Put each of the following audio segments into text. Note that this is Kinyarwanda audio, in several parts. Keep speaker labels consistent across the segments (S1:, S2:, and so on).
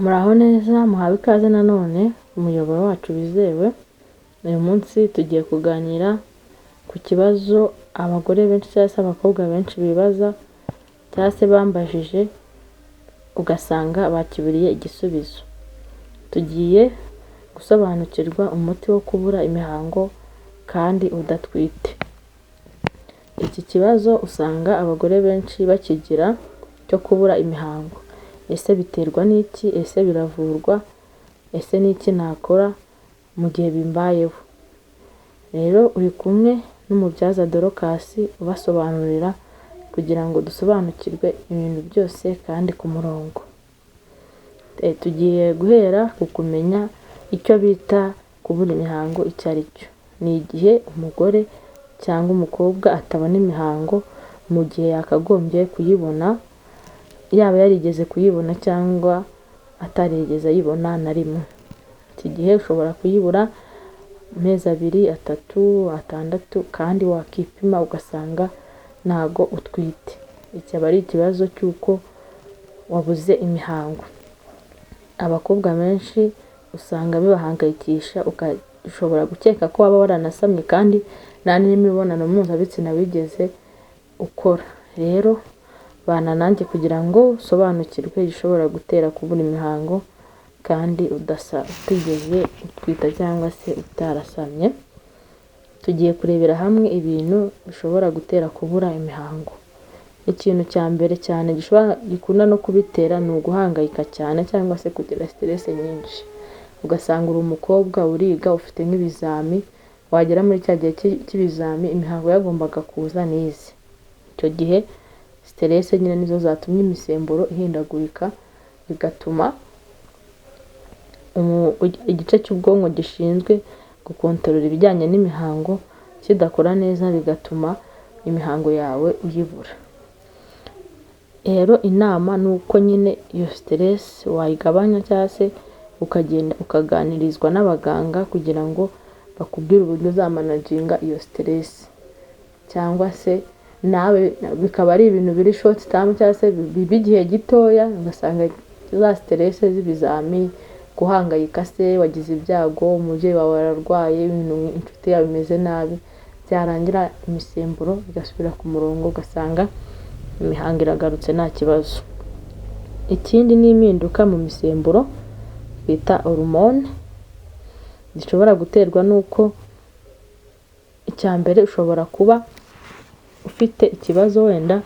S1: Muraho neza, muhawe ikaze nanone umuyoboro wacu wizewe. Uyu munsi tugiye kuganira ku kibazo abagore benshi cyangwa se abakobwa benshi bibaza cyangwa se bambajije, ugasanga bakiburiye igisubizo. Tugiye gusobanukirwa umuti wo kubura imihango kandi udatwite. Iki kibazo usanga abagore benshi bakigira cyo kubura imihango. Ese biterwa n'iki? Ese biravurwa? Ese ni iki nakora mu gihe bimbayeho? Rero uri kumwe n'umubyaza Dorcas ubasobanurira kugira ngo dusobanukirwe ibintu byose kandi ku murongo. Tugiye guhera ku kumenya icyo bita kubura imihango icyo ari cyo. Ni igihe umugore cyangwa umukobwa atabona imihango mu gihe yakagombye kuyibona, yaba yarigeze kuyibona cyangwa atarigeze ayibona na rimwe. Iki gihe ushobora kuyibura amezi 2, 3, 6 kandi wakipima ugasanga ntago utwite. Iki aba ari ikibazo cy'uko wabuze imihango. Abakobwa benshi usanga bibahangayikisha, ushobora gukeka ko waba waranasamye kandi nta n'imibonano mpuzabitsina wigeze ukora. Rero bana nanjye kugira ngo usobanukirwe igishobora gutera kubura imihango kandi utigeze utwita cyangwa se utarasamye. Tugiye kurebera hamwe ibintu bishobora gutera kubura imihango. Ikintu cya mbere cyane gikunda no kubitera ni uguhangayika cyane cyangwa se kugira stress nyinshi. Ugasanga uri umukobwa uriga ufite nk'ibizami, wagera muri cya gihe cy'ibizami imihango yagombaga kuza ntize. Icyo gihe stress nyine nizo zatumye imisemburo ihindagurika, bigatuma igice cy'ubwonko gishinzwe gukontorora ibijyanye n'imihango kidakora neza, bigatuma imihango yawe uyibura. Rero inama ni uko nyine iyo stress wayigabanya cyangwa se ukagenda ukaganirizwa n'abaganga kugira ngo bakubwire uburyo uzamanaginga iyo stress, cyangwa se nawe bikaba ari ibintu biri short term cyangwa se biba igihe gitoya, ugasanga za stress z'ibizami, guhangayika se wagize ibyago, umubyeyi wawe ararwaye, inshuti yawe imeze nabi, byarangira imisemburo igasubira ku murongo, ugasanga imihango iragarutse nta kibazo. Ikindi ni impinduka mu misemburo bita hormone, zishobora guterwa n'uko icya mbere ushobora kuba ufite ikibazo, wenda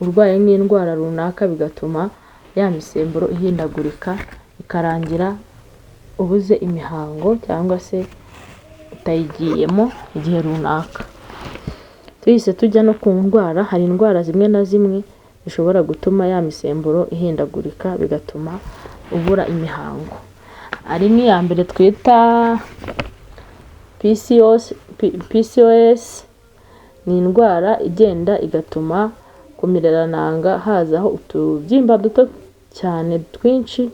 S1: urwaye nk'indwara runaka, bigatuma ya misemburo ihindagurika, ikarangira ubuze imihango cyangwa se utayigiyemo igihe runaka. Tuhise tujya no ku ndwara, hari indwara zimwe na zimwe zishobora gutuma ya misemburo ihindagurika, bigatuma ubura imihango. Hari nk'iya mbere twita PCOS, ni indwara igenda igatuma ku mirerananga hazaho utubyimba duto cyane twinshi,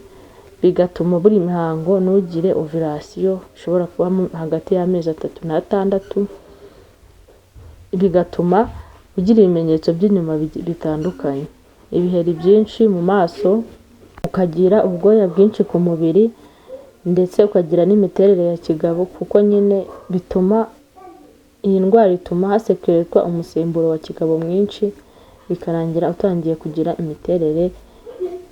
S1: bigatuma ubura imihango ntugire ovulation, ishobora kuba hagati y'amezi 3 na 6, bigatuma ugira ibimenyetso by'inyuma bitandukanye, ibiheri byinshi mu maso, ukagira ubwoya bwinshi ku mubiri, ndetse ukagira n'imiterere ya kigabo, kuko nyine bituma iyi ndwara ituma hasekeretwa umusemburo wa kigabo mwinshi, bikarangira utangiye kugira imiterere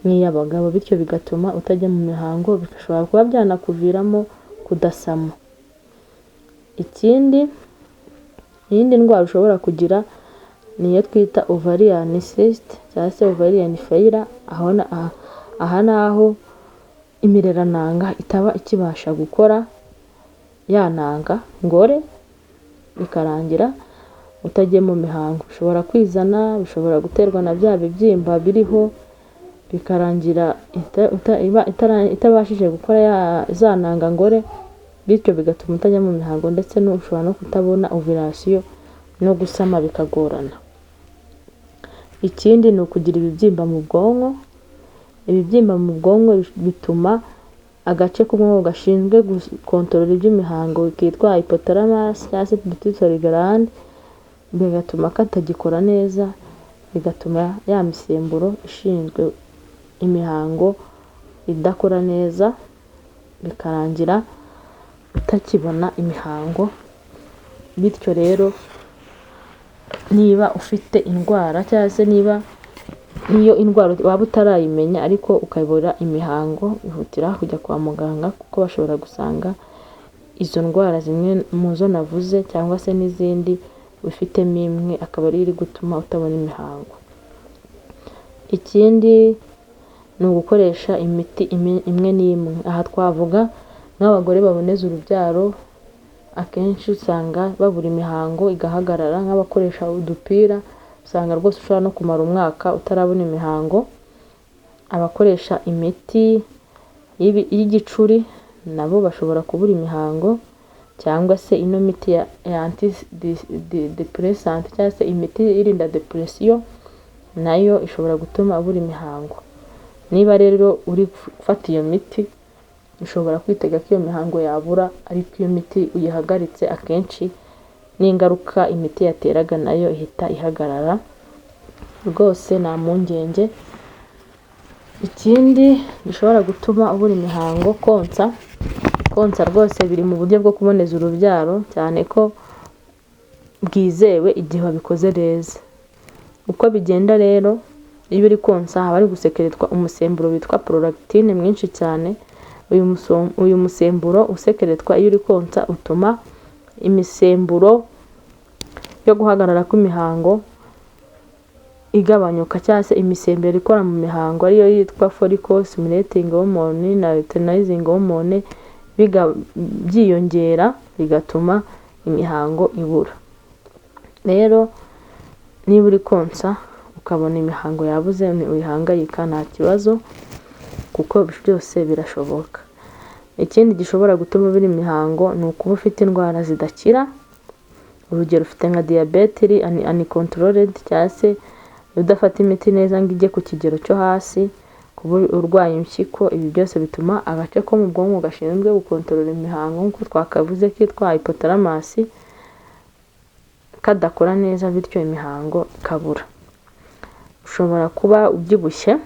S1: nk'iy'abagabo, bityo bigatuma utajya mu mihango, bishobora kuba byanakuviramo kudasama. Ikindi, iyindi ndwara ushobora kugira ni iyo twita ovarian cyst cyangwa se ovarian failure. Aha ni aho imirerananga itaba ikibasha gukora ya ntanga ngore, bikarangira utagiye mu mihango. Bishobora kwizana, bishobora guterwa na bya bibyimba biriho, bikarangira itabashije gukora za ntanga ngore, bityo bigatuma utajya mu mihango, ndetse ushobora no kutabona ovulation no gusama bikagorana. Ikindi ni ukugira ibibyimba mu bwonko. Ibibyimba mu bwonko bituma agace k'ubwonko gashinzwe gukontorora iby'imihango kitwa hypothalamus cyangwa se pituitary gland, bigatuma katagikora neza, bigatuma ya misemburo ishinzwe imihango idakora neza, bikarangira utakibona imihango. Bityo rero niba ufite indwara cyangwa se niba niyo indwara waba utarayimenya ariko ukabura imihango, ihutira kujya kwa muganga kuko bashobora gusanga izo ndwara zimwe mu zo navuze cyangwa se n'izindi ufitemo imwe akaba ariyo iri gutuma utabona imihango. Ikindi ni ugukoresha imiti imwe n'imwe. Aha twavuga nk'abagore baboneza urubyaro, akenshi usanga babura imihango igahagarara, nk'abakoresha udupira usanga rwose ushobora no kumara umwaka utarabona imihango. Abakoresha imiti y'igicuri nabo bashobora kubura imihango, cyangwa se ino miti ya antidepressant cyangwa se imiti irinda depression nayo ishobora gutuma ubura imihango. Niba rero uri gufata iyo miti, ushobora kwitega ko iyo mihango yabura, ariko iyo miti uyihagaritse akenshi n'ingaruka imiti yateraga nayo ihita ihagarara, rwose nta mpungenge. Ikindi gishobora gutuma ubura imihango, konsa. Konsa rwose biri mu buryo bwo kuboneza urubyaro, cyane ko bwizewe igihe wabikoze neza. Uko bigenda rero, iyo uri konsa haba hari gusekeretwa umusemburo witwa prolactine mwinshi cyane. Uyu musemburo usekeretwa iyo uri konsa utuma imisemburo yo guhagarara kw'imihango igabanyuka, cyangwa se imisemburo ikora mu mihango ariyo yitwa follicle stimulating hormone na luteinizing hormone byiyongera, bigatuma imihango ibura. Rero niba uri konsa ukabona imihango yabuze, wihangayika, nta kibazo kuko byose birashoboka. Ikindi gishobora gutuma ubura imihango ni ukuba ufite indwara zidakira. Urugero, ufite nka diyabete iri uncontrolled, cyangwa se udafata imiti neza ngo ijye ku kigero cyo hasi, kuba urwaye impyiko. Ibi byose bituma agace ko mu bwonko gashinzwe gukontorora imihango, nk'uko twakavuze kitwa hypothalamus, kadakora neza, bityo imihango ikabura. Ushobora kuba ubyibushye.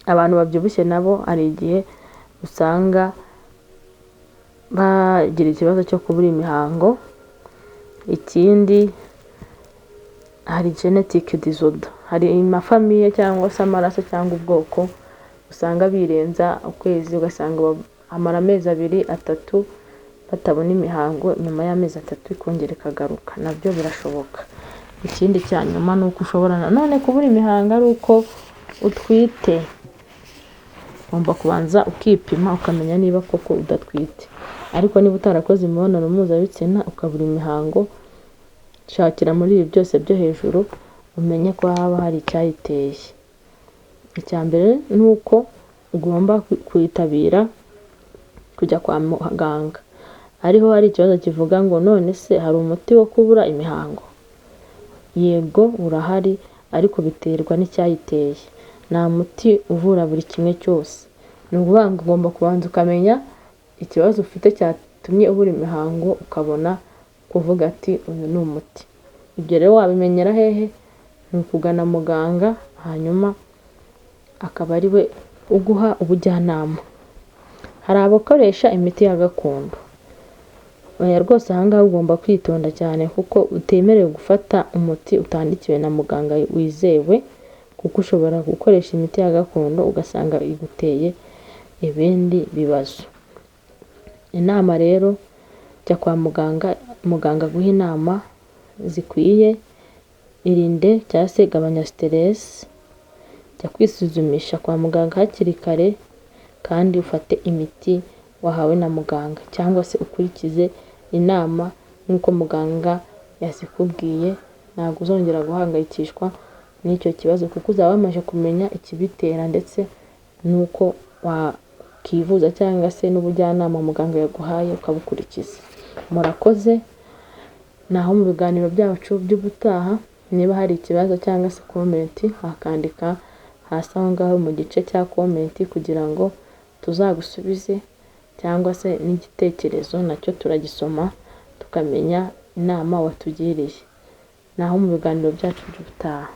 S1: Abantu babyibushye nabo hari igihe usanga bagira ikibazo cyo kubura imihango. Ikindi, hari genetic disorder, hari amafamille cyangwa se amaraso cyangwa ubwoko usanga birenza ukwezi, ugasanga amara amezi 2, 3 batabona imihango, nyuma y'amezi 3 ikongera ikagaruka, nabyo birashoboka. Ikindi cya nyuma ni uko ushobora nanone kubura imihango ari uko utwite. Ugomba kubanza ukipima ukamenya niba koko udatwite. Ariko niba utarakoze imibonano mpuzabitsina ukabura imihango, shakira muri ibi byose byo hejuru umenye ko haba hari icyayiteye. Icya mbere ni uko ugomba kwitabira kujya kwa muganga. Ariho hari ikibazo kivuga ngo: "None se hari umuti wo kubura imihango?" Yego, urahari, ariko biterwa n'icyayiteye. Nta muti uvura buri kimwe cyose. Ni ukuvuga ngo ugomba kubanza ukamenya ikibazo ufite cyatumye ubura imihango, ukabona kuvuga ati uyu ni umuti. Ibyo rero wabimenyera hehe? Ni ukugana muganga, hanyuma akaba ari we uguha ubujyanama. Hari abakoresha imiti ya gakondo. Oya rwose, aha ngaha ugomba kwitonda cyane kuko utemerewe gufata umuti utandikiwe na muganga wizewe, kuko ushobora gukoresha imiti ya gakondo ugasanga iguteye ibindi bibazo. Inama rero, jya kwa muganga, muganga aguhe inama zikwiye. Irinde cyangwa se gabanya stress, jya kwisuzumisha kwa muganga hakiri kare, kandi ufate imiti wahawe na muganga cyangwa se ukurikize inama nk'uko muganga yazikubwiye. Ntabwo uzongera guhangayikishwa n'icyo kibazo kuko uzaba wamaze kumenya ikibitera, ndetse n'uko wakivuza cyangwa se n'ubujyanama muganga yaguhaye ukabukurikiza. Murakoze, naho mu biganiro byacu by'ubutaha. Niba hari ikibazo cyangwa se comment, wakandika hasi aho ngaho mu gice cya comment kugira ngo tuzagusubize, cyangwa se n'igitekerezo nacyo turagisoma tukamenya inama watugiriye. Naho mu biganiro byacu by'ubutaha.